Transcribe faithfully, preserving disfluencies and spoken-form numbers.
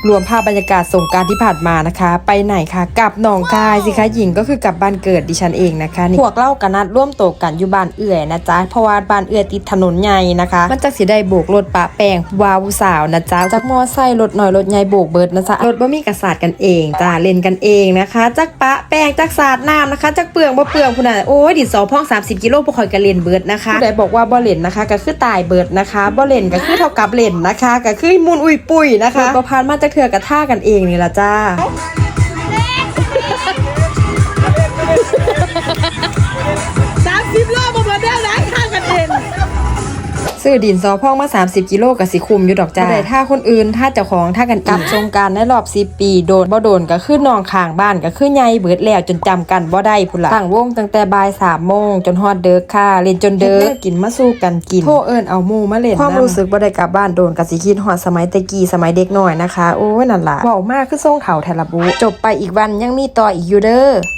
รวมภาพบรรยากาศสงกรานต์ที่ผ่านมานะคะ ไปไหนคะ กลับหนองคายสิคะหญิง ก็คือกลับบ้านเกิดดิฉันเองนะคะนี่ พวกเราก็นัดรวมตัวกันอยู่บ้านเอื้อยนะจ๊ะ เพราะว่าบ้านเอื้อยติดถนนใหญ่นะคะ มันจักสิได้โบกรถปะแป้งผู้บ่าวผู้สาวนะจ๊ะ จักมอไซค์รถน้อยรถใหญ่โบกเบิดนะจ๊ะ รถบ่มีกะสาดกันเองจ้า เล่นกันเองนะคะ จักปะแป้งจักสาดน้ำนะคะ จักเปื้องบ่เปื้องพุ้นน่ะ โอ้ย ดินสอพองสามสิบกิโล พวกข่อยก็เล่นเบิดนะคะ ผู้ใดบอกว่าบ่เล่นนะคะ ก็คือตายเบิดนะคะ บ่เล่นก็คือเท่ากับเล่นนะคะ ก็คือมุนอุ้ยปุ้ยนะคะ บ่ผ่านมาจักเทื่อก็ท่ากันเองนี่ล่ะจ้า สามสิบรอบมาเบิดแล้วนะข้างกันเอง ซื้อดินสอพองมาสามสิบกิโลก็สิคุ้มอยู่ดอกจ้า บ่ได้ท่าคนอื่น ท่าเจ้าของ ท่ากันเอง กลับสงกรานต์ในรอบสิบปี โดนบ่โดนก็คือน้องข้างบ้านก็คือใหญ่เบิดแล้ว จนจำกันบ่ได้พุ้นล่ะ ตั้งวงตั้งแต่บ่ายสามโมงจนฮอดเดิกค่ะ เล่นจนเดิก เฮ็ดแนวกินมาสู่กันกิน โทรเอิ้นเอาหมู่มาเล่นนำ ความรู้สึกบ่ได้กลับบ้านโดนก็สิคิดฮอดสมัยแต่กี้ สมัยเด็กน้อยนะคะ โอ้ย นั่นล่ะ เว้ามาคือทรงเฒ่าแท้ละบุ จบไปอีกวันยังมีต่ออีกอยู่เด้อ